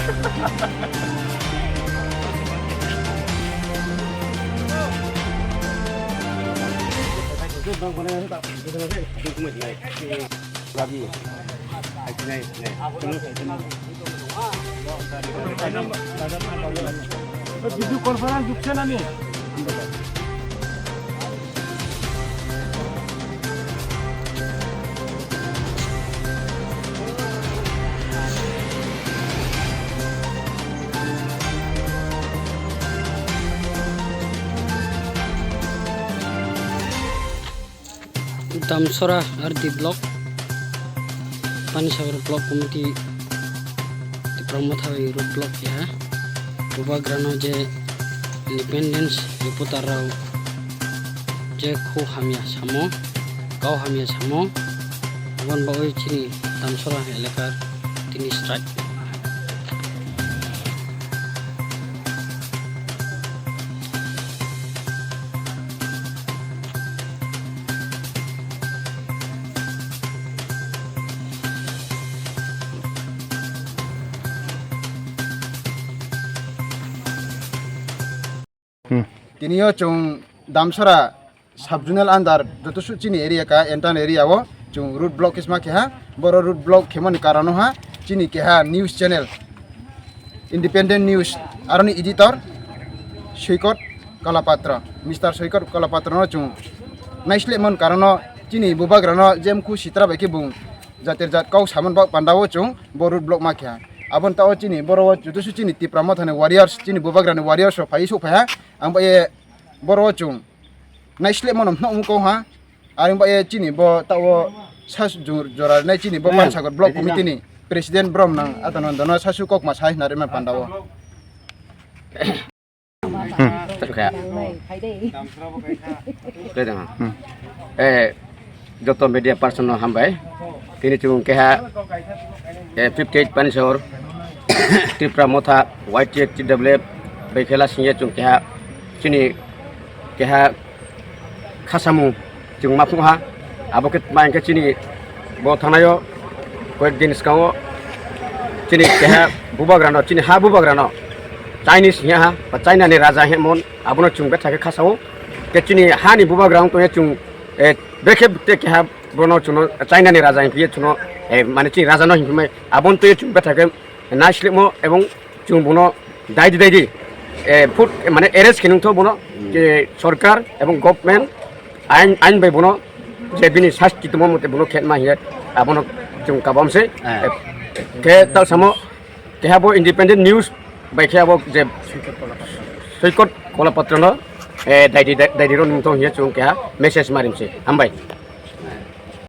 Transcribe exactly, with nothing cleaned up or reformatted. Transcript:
Video conference jukse nani. Damsora R D block, Panisagar block committee, Tipra Motha bai road block keha. Bubagrano je independence reporter rao je kho hamya samo, kau hamya samo, aboni bagwi chini Damsora elakar tini strike. Hmm. Tini o chwng Damsora sub-zonal under joto su chini area ka, entire area o chwng road block kisma keha. Boro road block khemani karano ha chini keha news channel, Independent News, aroni editor Soikot Kalapatra, Mister Soikot Kalapatra no chwng naislemon karano chini bubagrano jemkhu sitra bai khe bung jatir jat kau samon bak panda o chwng bo road block ma kha. Abon ta o chini boro o joto su chini Tipra Mothani warriors, chini bubagrani warriors rok phai sok phai ha. Ang ba ye boro o chwng naisle mono phano wngkong ha. Ayang ba ye chini bo ta o sas jor-, jora nai chini bo Pansagar block committee ni president brom nang Atanando no sasu kok ma sai na rema panda o. Hmm. Khe. Khe dang. Hmm. Eh, joto media person no hambai. Tini chwng keha, eh, fifty eight Panisor, Tipra Motha, Y T F, T W F, bai khela singye chwng keha. Chini keha khasamung chwng ma phung ha. Abo khe ma hwnkhe chini bo thanaio koyek din swkango chini keha bubagrano, chini ha bubagrano Chinese hiya ha, ba China ni raja hemon, abono chwng betha khe khasao. Khe chini ha ni bubagra wng tongya chwng, eh, bekhe te keha bono chwngno China ni raja himpiye chwngno, eh, mane chini raja no himpimai abon twi chwng betha khe naislemo ebong chwng bono daidi daidi, eh, food, eh, mane arrest khe nungtho bono, je sorkar ebong government ain, ain bai bono je bini sasti tongma mote bono khetma hiye abono chwng kabam se. Eh. Eh, khe tal samo keha bo independent news bai khe abo je Soikot Kolapatra no, eh, daidi, daidi ro nungtho hiye chwng keha message marim se. Hambai.